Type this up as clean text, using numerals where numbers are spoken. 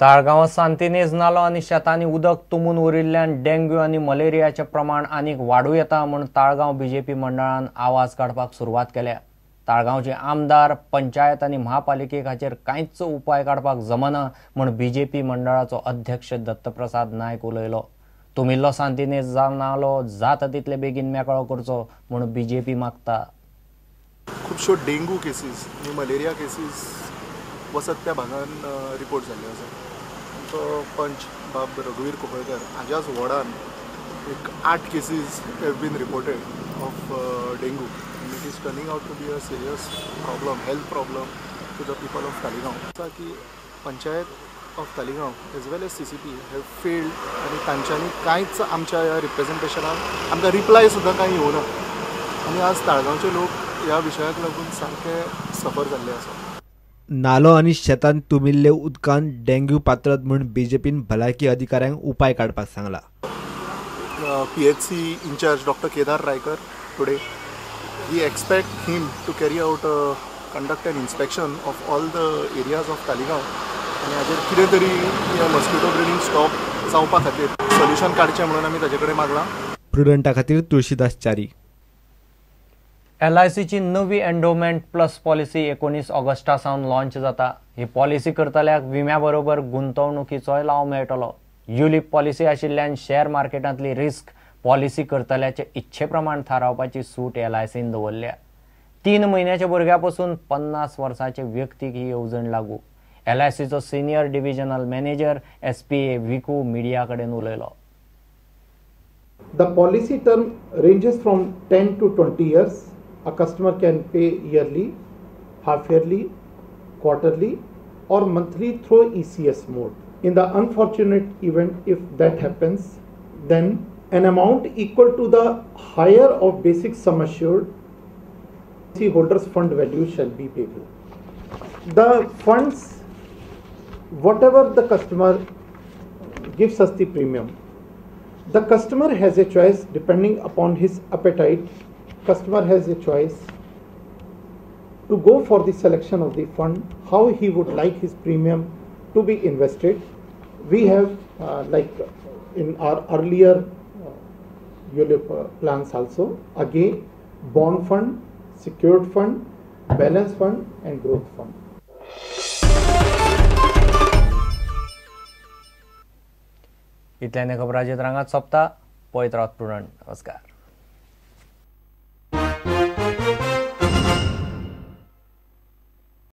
ताळगांवां सांतिनेज नालो आनी शेतांनी उदक तुंबून उरिल्ल्यान डेंग्यू आनी मलेरियाचें प्रमाण आनीक वाडूं येता म्हूण ताळगांव बीजेपी मंडळान आवाज काडपाक सुरवात केल्या. ताळगांवचे आमदार, पंचायत आनी महापालिकेक हाचेर कांयच उपाय काडपाक जमना म्हूण बीजेपी मंडळाचो अध्यक्ष दत्तप्रसाद नायक उलयलो. तुमिल्लो सांतिनेज नालो जाता तितले बेगीन मेकळो करचो म्हूण बीजेपी मागता. खुबश्यो डेंग्यू केसीस आनी मलेरिया केसीस वसत त्या भागान रिपोर्ट जाल्ले आसा. आमचो पंच बाब रघुवीर कोपळकर हाज्याच वॉर्डान एक 8 cases have been reported of dengue and it is turning out to be a serious problem, health problem to the people of Taleigao. आसा की panchayat of Taleigao as well as CCP have failed आनी तांच्यांनी कांयच आमच्या ह्या रिप्रेजेंटेशनाक आमकां reply सुद्दां कांय येवना आनी आज ताळगांवचे लोक ह्या विशयाक लागून सामके सफर जाल्ले आसा. नालो आनी शेतांत तुमिल्ले उदकान डेंग्यू पातळत म्हूण बीजेपीन भलायकी अधिकाऱ्यांक उपाय काडपाक सांगला. PHC incharge doctor Kedar Raikar today we expect him to carry out conduct an inspection of all the areas of Taleigao आनी हाजेर कितें तरी ह्या मॉस्किटो ब्रिडींग स्टॉप जावपा खातीर सोल्युशन काडचें म्हणून आमी ताजे कडेन मागलां. प्रुडंटा खातीर तुळशीदास च्यारी. एलआयसीची नवी एन्डोमेंट प्लस पॉलिसी 19 ऑगस्टा सावन लॉन्च जाता. ही पॉलिसी करतल्याक विम्या बरोबर गुंतवणुकीचोय लाव मेळटलो. युलीप पॉलिसी आशिल्ल्यान शेअर मार्केटांतली रिस्क पॉलिसी करतल्याचे इच्छे प्रमाण थारावपाची सूट एलआयसीन दवरल्या. 3 म्हयन्याच्या भुरग्या पसून 50 वर्सांचे व्यक्तीक ही येवजण लागू. एलआयसीचो senior divisional manager SPA Viku media कडेन उलयलो. The policy term ranges from 10 to 20 years. A customer can pay yearly, half yearly, quarterly or monthly through ECS mode. In the unfortunate event, if that happens, then an amount equal to the higher of basic sum assured policy holder's fund value shall be payable. The funds, whatever the customer gives us the premium, the customer has a choice depending upon his appetite. Customer has a choice to go for the selection of the fund, how he would like his premium to be invested. We have like in our earlier ULIP plans also, again bond fund, secured fund, balance fund and growth fund. इतल्याने खबरांचे रंगात सोंपता. पळयत रावत prudent. नमस्कार.